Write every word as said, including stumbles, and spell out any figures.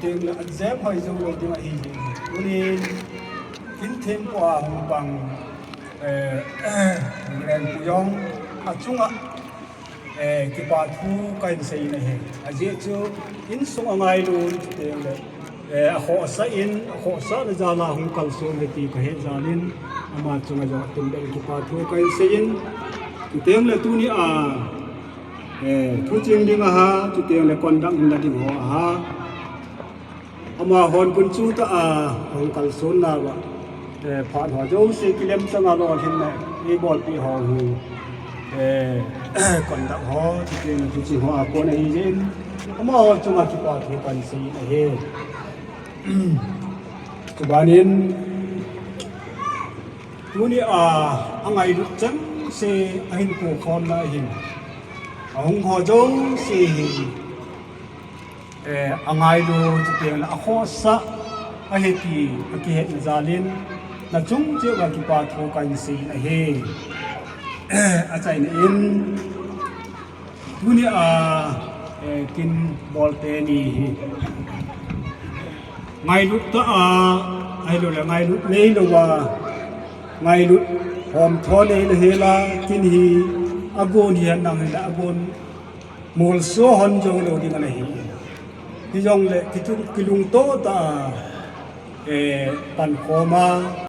Tin le an jem hoi jou lou ding ahi. Tunin, kin thempu a hung pang, eh, Reverend Pu Jong, achunga, eh, kipa thu kahin sei in ahi. Ajeh chu, insung a ngailut, tin le, eh, akhohsah in, akhohsah na jal a hung kalson ahi ti kahe jal in, ama chunga jong atin den kipa thu kahin sei in, tin le tuni a, eh, thuching ding aha, tin le conduct na ding ho aha. Amahon gunchu tah a, hung kalson nauva, eh, phat ho jouse kilem chang a lolhinna eibolpi ho hi, eh, conduct ho, tin le thuching ho a kon ahi jeh in, amaho chunga kipa thu kahin sei in ahi. Chubanin, tuni a, angailut chengse ahin pukhomna ahin, ahung ho jouse hi, eh, angailut, tin le akhohsah ahi ti akihetna jal in, nachung cheh uva kipa thu kahin sei in ahi. Achaina in, tuni a, eh, kin bol teni hi, ngailut tah a, ahilou le ngailut neilouva, ngailut homtho neilou hela, kin hi, agon hihen lang hile agon molso hon jou lou ding ana hi. Hijongle kitu, kilungto tah a, eh, pankhom a,